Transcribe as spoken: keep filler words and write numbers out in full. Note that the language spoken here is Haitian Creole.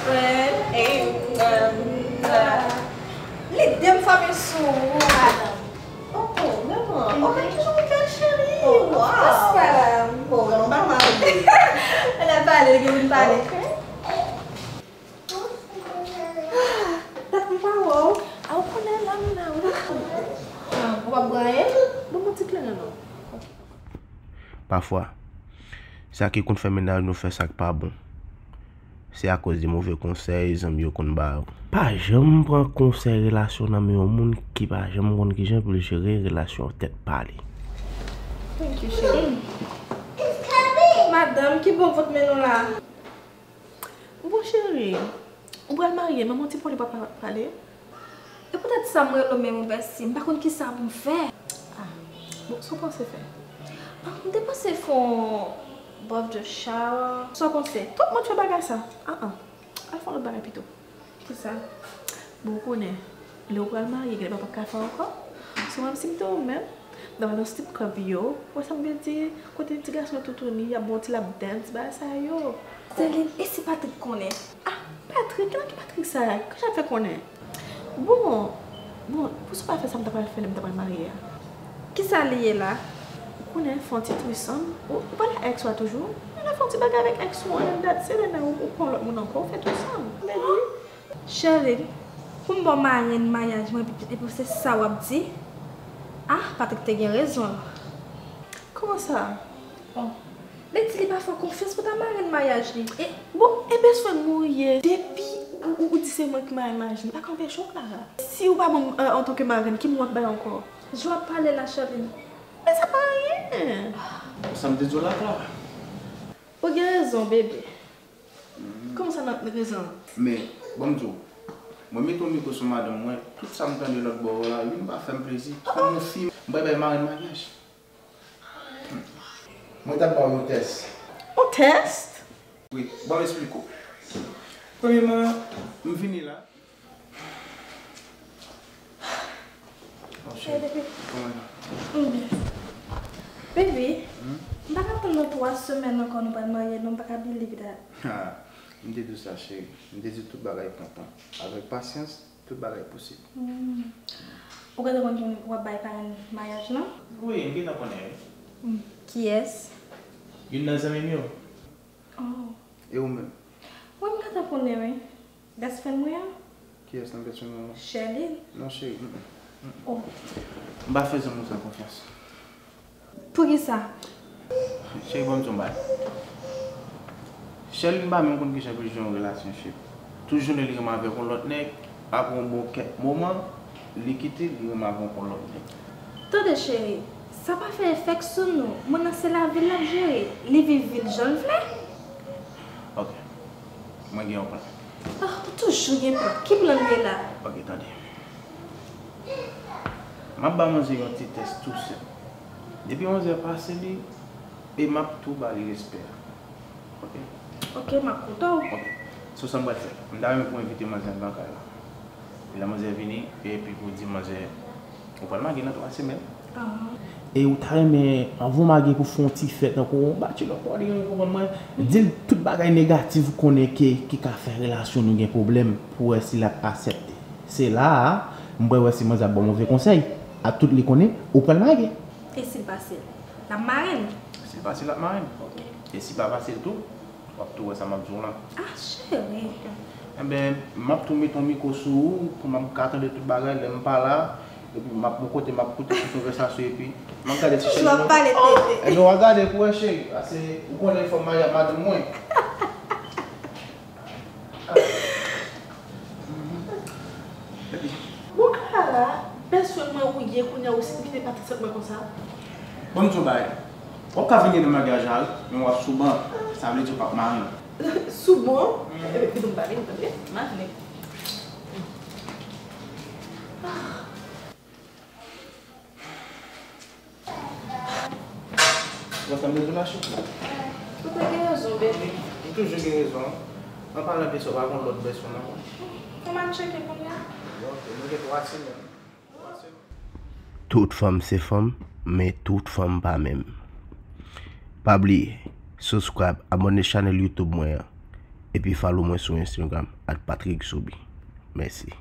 Friend, hey, um, uh, lide m fòme sou ou, madanm. Oh, oh, vrèman? Oh, men kijan ou fè, cheri? Oh, of course, madam. Oh, vrèman, pa mal. Lè pale, gen moun pale. Dat m pa wè w. A, ou konnen la m la, ou la. Ah, ou p ap bwè anyen? Ban m yon ti kleren non. Pafwa, sa ki konn fè mennaj nou fè sa k pa bon, se akoz de move konsèy zanmi yo konn ba yo. Pa janm pran konsèy relasyon nan men yon moun ki pa janm konn kijan pou l jere relasyon tèt pa li. Thank you, cheri. Madanm, ki bon vant men nou la? Bon, cheri, ou pral marye, men yon ti pale pa pa- pale. E poutèt sa m rele w menm, ou vèsi, m pa konn kisa pou m fè. Ah, bon, sa w panse fè? Bon, m te panse fè yon birthday shower. Sa w panse? Tout moun fè bagay sa. Ah, ah. Al fè yon lòt bagay pito. Kisa? Bon, ou konnen, lè w pral marye, gen lè w p ap ka fè ankò. So, menm si m te ou menm, m t ap al nan strip club yo, ou wè sa m vle di, kote ti gason yo toutouni, y ap ba w ti lap dance, bagay sa yo. Sèlin, e si Patrick konnen? Ah, Patrick? Nan ki Patrick sa? Kijan l ap fè konnen? Bon, bon, pou sa w pa fè sa m ta pral fè lè m ta pral marye a. Kisa li ye la? Ou konnen, fè yon ti threesome. Ou, ou pale a ex ou a toujou? Ann al fè yon ti bagay avèk ex ou an, and that's it, and then ou, ou pran lòt moun ankò, ou fè threesome, baby. Sherline, pou m ba w marenn maryaj mwen, epi, epi se sa w ap di? Ah, Patrick te gen rezon l. Kòman sa? Bon, li di li pa fè w konfyans pou ta marenn maryaj li. E bon, e bèswen m ou ye. Depi ou, ou, ou di se mwen ki marenn maryaj li, m pa ka anpeche w, Clara. Si ou pa ban m, euh, antanke marenn, ki moun w ap bay ankò? Jan w ap pale la, Sherline. Men sa pa anyen. Sa m te di w la, Clara. Ou gen rezon, bebe. Kòman sa nan rezon? Men, ban m di w, mwen mete yon mikwo sou madanm mwen, tout sa m tande lòt bò la, youn pa fè m plezi. Kòm yon fi, m pral bay marenn maryaj. Mwen t ap ba w yon tès. Yon tès? Wi, ban m esplike w. Premyèman, m vini la. Oh, cheri, kòman w ye? M byen. Baby, m pa ka tann nan twa semèn ankò nou pral marye, non, m pa ka believe that. Ha, m te di w sa, cheri. M te di w tout bagay pran tan. Avèk pasyans, tout bagay posib. Hmm. Ou gentan konn ki moun w ap bay parenn maryaj lan? Wi, m gentan konnen, wi. Hmm. Kiyès? Youn nan zanmi m yo. Oh. E ou menm? Wi, m gentan konnen, wi. Best friend mwen an? Kiyès nan best friend ou an? Sherline. Non, cheri. Mm, mm, mm. Oh. M pa fè zanmi w sa konfyans. Poukisa? Cheri, ban m di w yon bagay. Sherline pa menm konn kijan pou l jere yon relationship. Tout jounen li renmen avèk yon lòt nèg, apre yon bon kèk moman, li kite l, li renmen avèk yon lòt nèg. Tande cheri, sa pa fè efèk sou nou. Moun nan se lavi l l ap jere. Li viv vi l jan l vle. Ok. Mwen gen yon plan. Ah, ou toujou gen plan. Ki plan l ye la? Ok, tande. M ap ba manzè yon ti tès tou senp. Depi manzè pase li, e m ap tou ba li respè a. Ok? Ok, m ap koute w. Ok. So, sa m pral fè? M ta renmen pou w envite manzè anndan kay la. E lè manzè vini, epi pou w di manzè, ou pral marye nan twa semèn. Ah. E ou ta renmen, anvan w marye, pou fè yon ti fèt, tankou yon bachelor party, ou konprann mwen? Di l tout bagay negatif ou konnen ke, ki ka fè relasyon nou gen pwoblèm, pou wè si l ap aksepte. Se la a, m pral wè si manzè ap ba w move konsèy. A tout li konnen, ou pral marye. E si l pase l? L ap marenn? Si l pase l, l ap marenn. Ok. E si pa pase l tou, w ap tou wè sa m ap di w lan. Ah, cheri. Ok. Enben, m ap tou mete yon mikwo sou ou, pou m ap ka tande tout bagay, lè m pa la, epi m ap yon kote, m ap koute tout konvèsasyon, epi m ap gade si cheri. Toujou ap pale, tete. Enben, w a gade pou wè, cheri, pase ou konnen fò m marye ak madanm mwen. Bon, Clara, bèswen mwen ou ye, kounye a ou si kite Patrick sot mwen konsa. Bon, m di w bagay. W ap ka vini nan maryaj la, wi, men w ap sou ban. Sa vle di w p ap marenn. Sou ban? Mhm. Enben, kite m pale, tande. M a vini. Ou konn sa m te di w la, cheri? Ou te gen rezon, bebe. Ou toujou gen rezon. An palan de sa, w pa gon lòt bèswen ankò? Ou m ap tcheke kounye a. Bon, ok, nou gen twa semèn. Twa semèn. Tout fanm se fanm, men tout fanm pa menm. Pa bliye, subscribe, abòne chanèl YouTube mwen an. Epi follow mwen sou Instagram at Patrick Soubi. Mèsi.